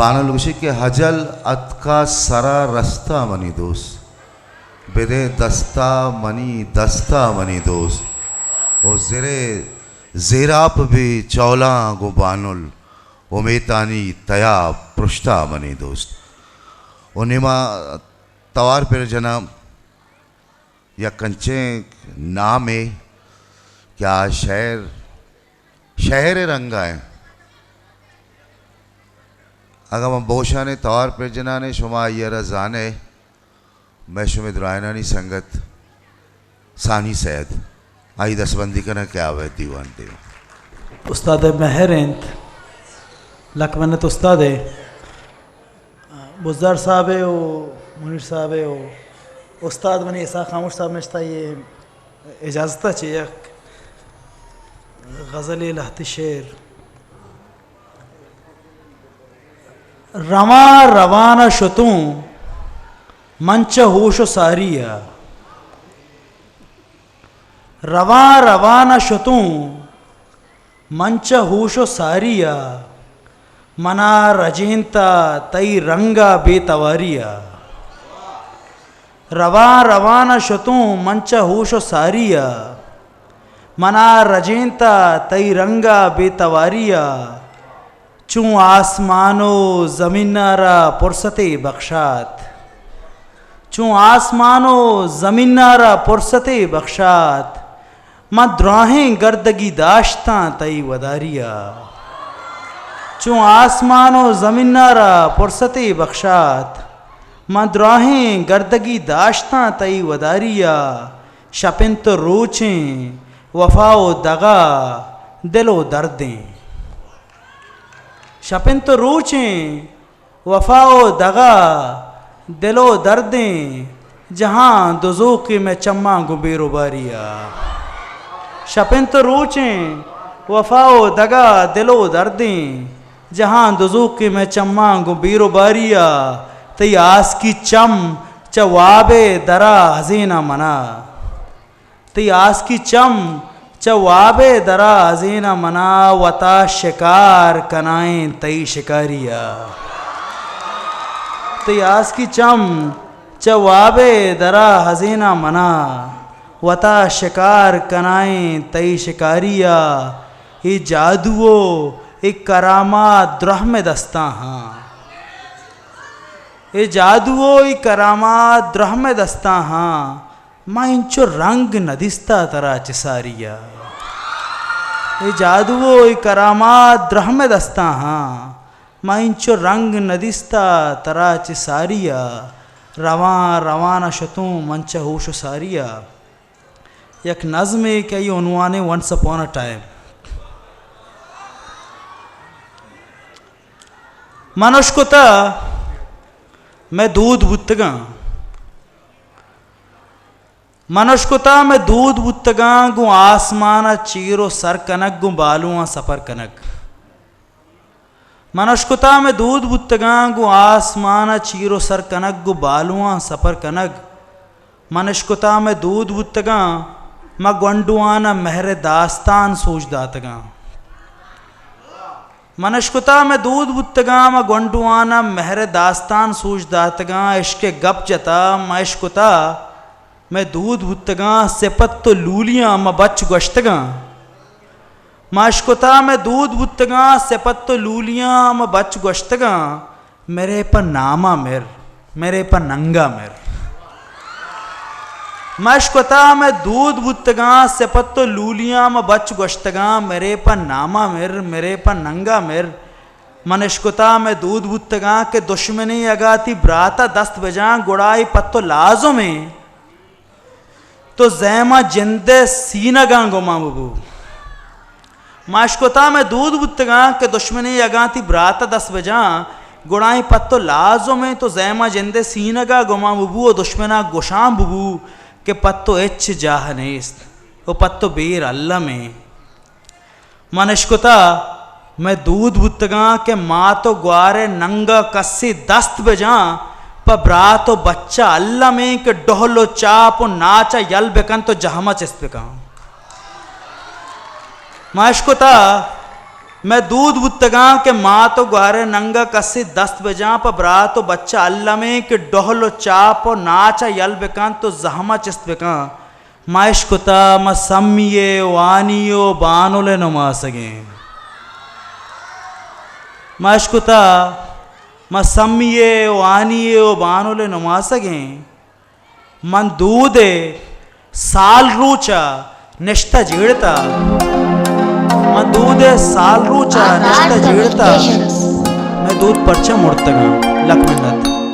بانل گوشی کہ ہجل اتکا سرا رستا منی دوست، بدے دستا منی دستا منی دوست، او زرے زیراپ بی چولاں گوں بانل، امیتانی تیا پرشتا منی دوست۔ او نیما توار پر جناں یک انچیں نامے کہ آ شعر، شعر ءِ رنگ ءَ ایں۔ اگاں من بوشانے توار پر جنانے، شما آئی ءَ را زانے، مئے شمئے درائینانی سنگت ثانی سید، آئی دستبندی کناں کہ آ بئیت دیوان دیوان۔ استاد مہر انت، لک منت استاد ءِ۔ بزدار صاحب ءَ و منیر صاحب ءَ و استاد منی اسحاق خاموش صاحب نشتہ، یہ اجازت ءَ چہ یک غزلے لہتے شعر۔ رواں روان ءَ شتوں من چہ ہوش و ساری ءَ، رواں روان ءَ شتوں من چہ ہوش و ساری ءَ، منا رجینتا تئی رنگ ءِ بے تواری ءَ۔ رواں روان ءَ شتوں من چہ ہوش و ساری ءَ، منا رجینتا تئی رنگ ءِ بے تواری ءَ۔ چوں آسمان و زمین ءَ را پرستے بخشات، چوں آسمان و زمین ءَ را پرستے بخشات، من دراہیں گردگی داشتاں تئی وداری ءَ۔ چوں آسمان و زمین ءَ را پرستے بخشات، من دراہیں گردگی داشتاں تئی وداری ءَ۔ شپ انت و روچیں وفا و دغا دل و دردیں۔ شپ انت و روچیں وفا و دغا دل و دردیں، جہاں دزوکے مئے چماں گوں بیر و باری ءَ۔ شپ انت و روچیں وفا و دغا دل و دردیں، جہاں دزوکے مئے چماں گوں بیر و باری ءَ۔ تئی آسکی چم چہ واب ءِ درا ہزیناں منا۔ تئی آسکی چم چہ واب ءِ درا ہزیناں منا، وتا شکار کنائیں تئی شکاری ءَ۔ تئی آسکی چم چہ واب ءِ درا ہزیناں منا، وتا شکار کنائیں تئی شکاری ءَ۔ اے جادو و اے کرامات دراہ مئے دستاں ہاں۔ اے جادو و اے کرامات دراہ مئے دستاں ہاں۔ ما انچو رنگ نہ دیستا ترا چہ ساری ءَ۔ اے جادو و اے کرامات دراہ مئے دستاں ہاں۔ ما انچو رنگ نہ دیستا ترا چہ ساری ءَ۔ رواں روان ءَ شتوں من چہ ہوش و ساری ءَ۔ یک نظمے کہ آئی عنوان ایں ونس اپون اے ٹائم۔ من اشکتہ مئے دود بوتگاں۔ من اشکتہ مئے دود بوتگاں، گوں آسمان ءَ چیر و سر کنگ، گوں بالواں سپر کنگ۔ من اشکتہ مئے دود بوتگاں، گوں آسمان ءَ چیر و سر کنگ، گوں بالواں سپر کنگ۔ من اشکتہ مئے دود بوتگاں، ما گونڈواں ءَ مہر ءِ داستان سوج داتگاں۔ من اشکتہ مئے دود بوتگاں، ما گونڈواں ءَ مہر ءِ داستان سوج داتگاں، عشق ءِ گپ جتہ، ما اشکتہ مئے دود بوتگاں، سپت و لولیاں ما بچ گوشتگاں۔ ما اشکتہ مئے دود بوتگاں، سپت و لولیاں ما بچ گوشتگاں، مرے پہ ناما مر، مرے پہ ننگا مر۔ ما اشکتہ مئے دود بوتگاں، سپت و لولیاں ما بچ گوشتگاں، مرے پہ ناما مر، مرے پہ ننگا مر۔ من اشکتہ مئے دود بوتگاں کہ دشمنے اگاں تئی براتا دست بجاں، گڑا اے پہ تو لازم ایں تو زیماں جندئے سینگاں گمان ببو۔ ما اشکتہ مئے دود بوتگاں کہ دشمنے اگاں تئی براتا دست بجاں، گڑا اے پہ تو لازم ایں تو زیماں جندئے سینگاں گمان ببو و دشمنا گشان ببو کہ پہ تو ہچ جاہ نیست و پہ تو بیر الم ایں۔ من اشکتہ مئے دود بوتگاں کہ مات و گوارئے ننگا کسے دست بجاں، پہ برات و بچہ الم ایں کہ ڈہل و چاپ و ناچا یل بکنت و جہما چست بکن۔ ما اشکتہ مئے دود بوتگاں کہ مات و گوہر ء ننگ ء کسے دست بجاں، پہ برات و بچہ المیں کہ ڈہل و چاپ و ناچ ء یل بکنت و زہم ء چست بکن۔ ما اشکتا ما سمی ء وانی و بانل ء نماسگیں۔ ما اشکتا ما سمی ء وانی ء و بانل ء نماسگیں۔ من دود ء سال روچ ء نشتہ جیڑتا۔ من دود ء سال روچ ء نشتہ جیڑتا۔ مئے دود پرچہ مڑتگاں؟ لکھ منت۔